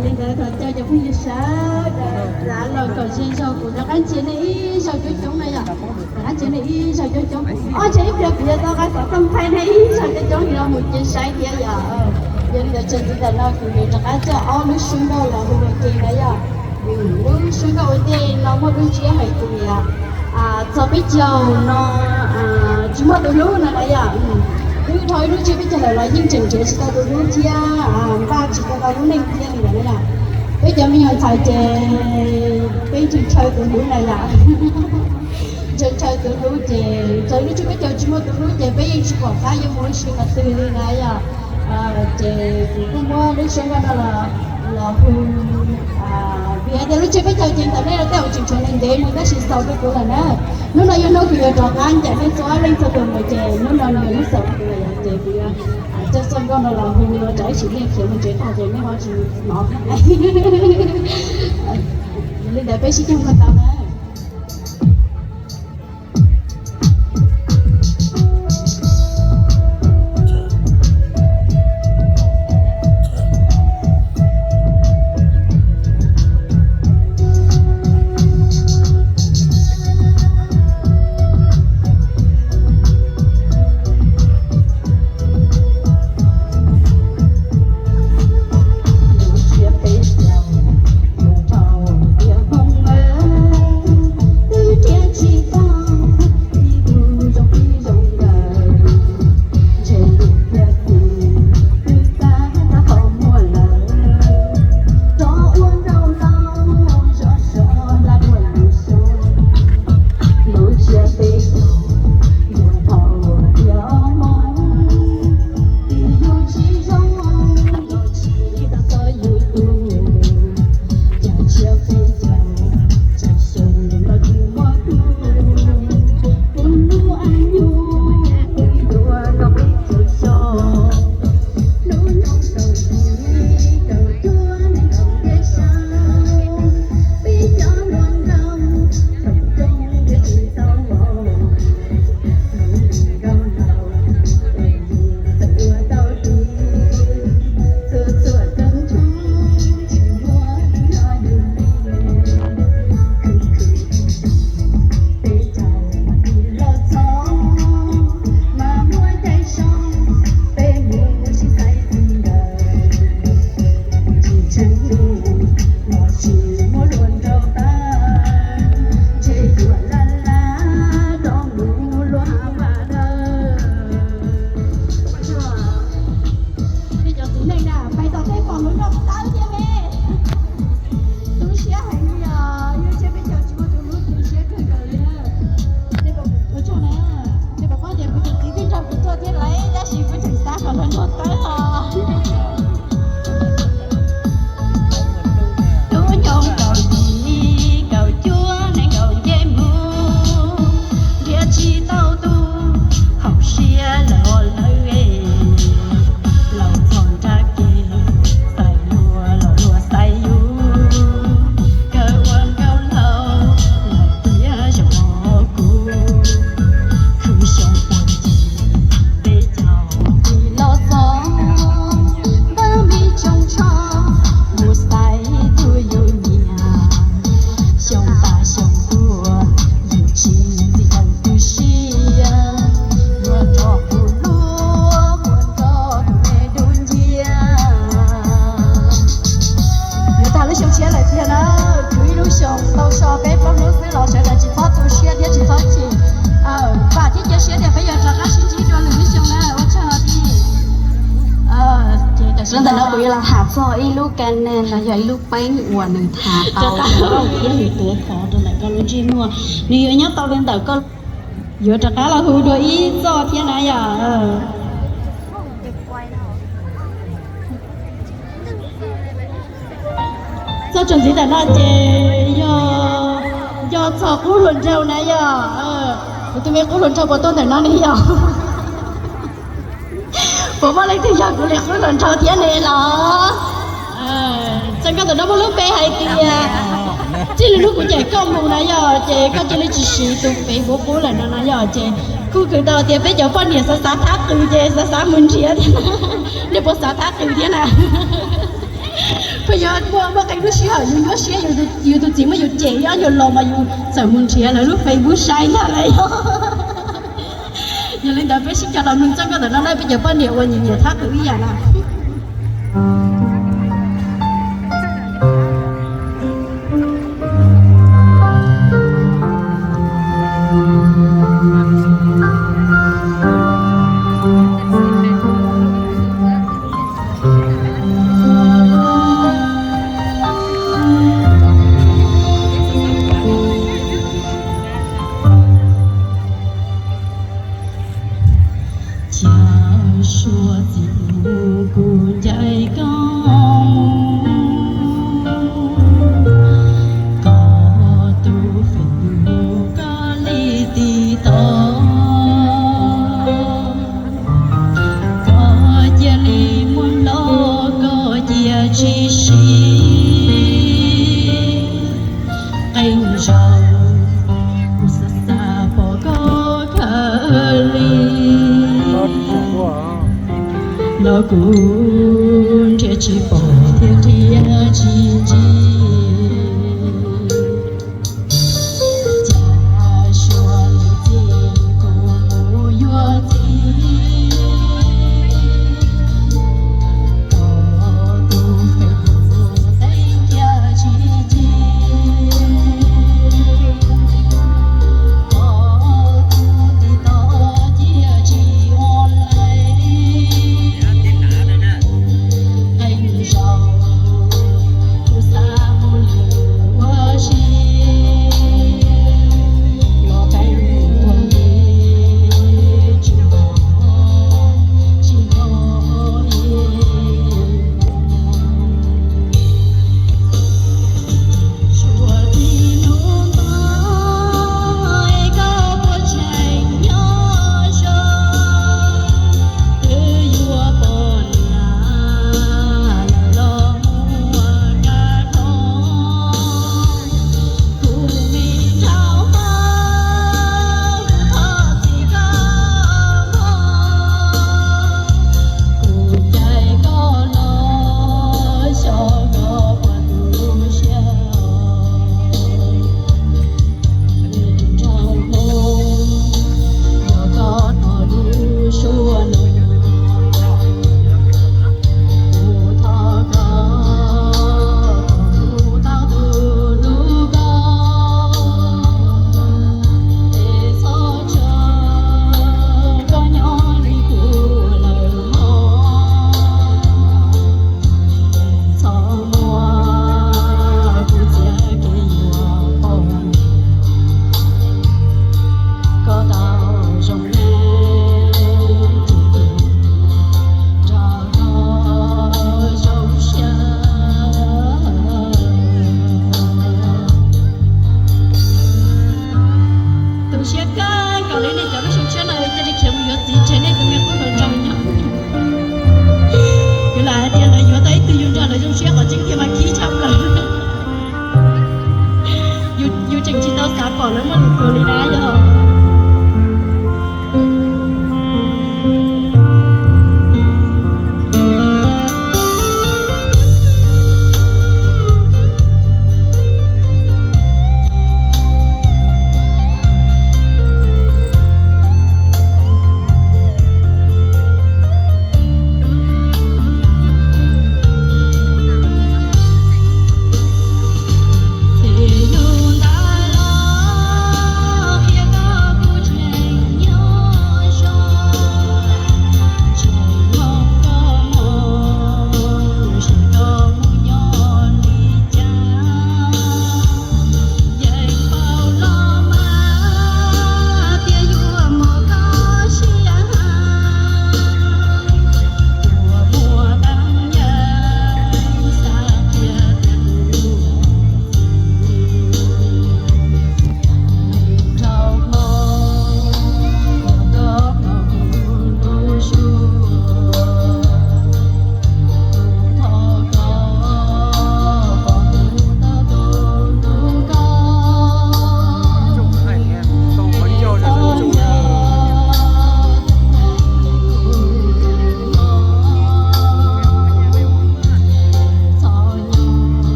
Li ntawd thov caw cov phooj ywg sawv daws los kom ze zog, kuv rov qab ntsia nej ib zaug coob coob na yom. Rov qab ntsia nej ib zaug coob coob. Ob tsev ib pliag kuv yuav tau qab xov tooj thaij nej ib zaug coob coob li no mus ces saib thiab yom. Yog li ntawd txuas ntxiv ntawm no kuv yuav rov qab coj ob lub suab nkauj los hu ua ke na yom. Lub suab nkauj ua ntej no muaj lub ntsiab hais tias txog peb caug no tsis muaj tus hlub no na yom. Wb dhau ib lub ntsiab peb caug lawm los yeej tseem nrhiav tsis tau tus hlub thiab npaj tsis tau tau lub neej thiab li ntawd na yom. Peb cov me nyuam ntxhais ces peb ntshaw ntshaw tus hlub na yom. Ntshaw ntshaw tus hlub ces txog lub ntsiab peb caug tsis muaj tus hlub ces peb yeej tsis pom qab yuav mus ua si qhov twg li na yom. Ces kuv kuj muab lub suab nkauj no los hu vim hais tias lub ntsiab peb caug ces ntawm nej los tej zaum tseem tshuav ntev ntev mus tab sis xaus rau kuv lawm na. Hnub no yog hnub kuv yuav rov qab ncaim nej txhua leej txhua tus mus ces hnub no nws yog hnub xaus rau kuv lawm ces kuv yuav coj txoj nkauj no los hu rau ib sim neej khiav mus tsev tag ces nej ho tsis hnov thiab. Yog li ntawd peb sib cog mus tau na. Peb cov txiv neej na pais tom tej pom lub nrog tawb thiab me. Tu siab heev li os, yus tsiab peb caug tsis muaj tus hlub tu siab kawg nkaus li. Nej puas paub tias kuv cov txiv twb nrog kuv tuaj thiab lauj, tab sis kuv tseem xav kom luag nrog tawb os. Tub nyuj kaum yim kaum cuaj nees nkaum nce mus, nrhiav tsis tau tus haum siab los lawm, laus txog nrab ke, xaiv luag los luag xaiv yus, kawg ua nkauj laus los tiav zoo kuv, khwv xyoo puag ncig peb caug tis los txog, npawg me tsoo tsho mus xaiv tus yus nyiam, xyoo tas xyoo tuaj yus tsis txi leej twg siab, yuav rov kuv luag ua rau tus me dub nciab. Yuav tag lub xyoo tshiab lawm tiag na, kuv ib lub xyoo tau so peb plaub hnub xwb los sawv daws tsis txhob tu siab thiab tsis txhob chim, vam thiab cia siab tias peb yuav rov qab sib ntsib dua lwm lub xyoo na, ua tsaug os tij. Ces tam sim ntawm no kuv yuav los tham txog ib lub ka neeg los yog ib lub peeb uas nws tham tau thiab nws tuav khov rau ntawm koj lub ntsej muag, nws yuav nyob tau li ntawm koj. Yuav rov qab los hu dua ib txoj thiab na yom. Txoj tseem ntxiv ntawm no ces yog, yog txog qub hluas nraug na yom. Kuv tus me qub hluas nraug puas tuaj ntawm no ne yom? Puas muaj leej twg yog kuv li qub hluas nraug thiab ne los? Txoj nkauj ntawm no muaj lub npe hais tias, txij li hnub kuv ncaim koj mus na yom, ces koj cia li tsis siv tus pem huv qub lawm no na yom, ces kuj khwv tau tias peb cov poj niam xav xav thab qws ces xav xav mus nrhiav thiab na. Nej puas xav thab qws thiab na? Peb yuav muaj muaj qee lub sij hawm yus nyuaj siab, yus tus txiv muab yus cem, yog yus los mas yus txawm mus nrhiav lawv lub Facebook saib ntag lauj. Yog li ntawd peb sib cog los mloog txoj nkauj ntawm no na, peb cov poj niam uas nyiam nyiam thab qws ib yam na. Cas suav txiv kuv ncaim koj mus, koj tus feem tus koj li tiv tod, koj cia li muab los koj cia tsis siv. Qee zaus kuv xav xav pom koj kawg li, los kuv nrhiav tsis pom thiab nrhiav tsis ntsib. Cas suav li txij kuv mus yuav txiv, koj tus feem tus teeb cia tsis ci, koj tus tiv tod cia tsis online. Qee zaus kuv xav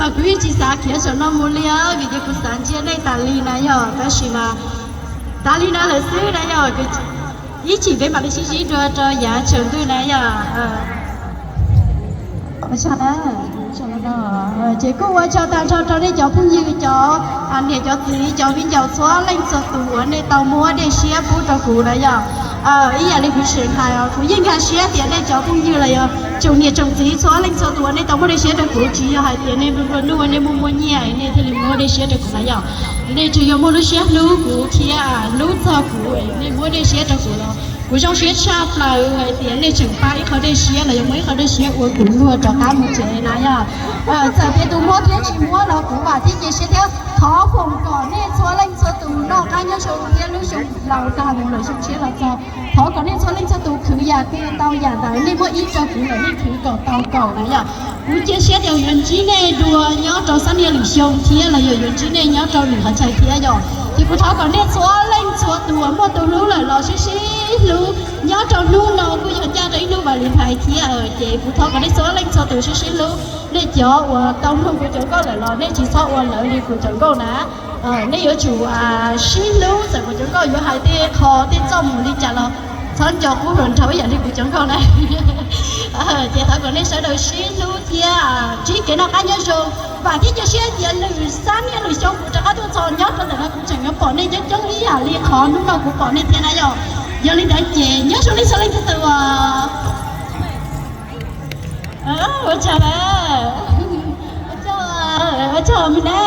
Kuv yeej tsis xav khiav saum no mus li os, vim tias kuv xav ntsia nej tas li na yog, tab sis mas tas li na lawm xwb na yog. Ib chim peb mam li sib ntsib dua rau yav tshav ntuj na yog. Ces kuj ua tsaug tag nrho rau nej cov phooj ywg, cov niam cov txiv, cov viv ncaus txhua leej txhua tus uas nej tau muab dej siab pub rau kuv na yog. Ib yam li kuv tseem hais os, kuv yeej nkag siab tias nej cov phooj ywg los yog tsoom niam tsoom txiv txhua leej txhua tus uas nej tau muab dej siab rau kuv, tsis yog hais tias nej nplua nuj nej muaj muaj nyiaj nej thiaj li muab dej siab rau kuv na yog. Nej tsuas yog muaj lub siab hlub kuv thiab hlub txog kuv, nej muab dej siab rau kuv los kuv zoo siab tshaj plaws hais tias nej tseem pab ib qho dej siab los yog muab ib qho dej siab ua kuv luag rov qab mus tsev na yog. Txawm tias tus muab thiab tsis muab los kuv vam thiab cia siab thiab thov foom kom nej txhua leej txhua tus noj qab nyob zoo thiab lub xyoo laus tag mus lawm xyoo tshiab los txog, thov kom nej txhua leej txhua tus khwv yam twg tau yam ntawd, nej muab ib rau kuv lawm nej khwv kom tau kaum na yog. Kuv cia siab tias yuav ntsib nej dua nyob rau sab niaj lwm xyoo thiab los yog yuav ntsib nej nyob rau lwm qhov chaw thiab yog. Ces kuv thov kom nej txhua leej txhua tus uas muaj tus hlub lawm los sib sib hlub nyob rau hnub no kuj yog ncaj rau ib hnub Valentine thiab. Ces kuv thov kom nej txhua leej txhua tus sib sib hlub. Nej cov uas tau mloog kuv cov nkauj lawm los nej tsis txhob ua lawv li kuv cov nkauj na. Nej yuav tsum sib hlub, txawm kuv cov nkauj yuav hais tej qho tej txoj mus li cas los txhob nco qub hluas nraug ib yam li kuv cov nkauj na. Ces thov kom nej sawv daws sib hlub thiab ntsib kev noj qab nyob zoo. Vam thiab cia siab tias lwm sab niaj lwm xyoo kuv rov qab tuaj txog nyob rau ntawm no kuv tseem yuav pom nej coob coob ib yam li qhov hnub no kuv pom nej thiab na yog. Yog li ntawd ces nyob zoo nej txhua leej txhua tus os. Ua tsaug, ua tsaug me ne.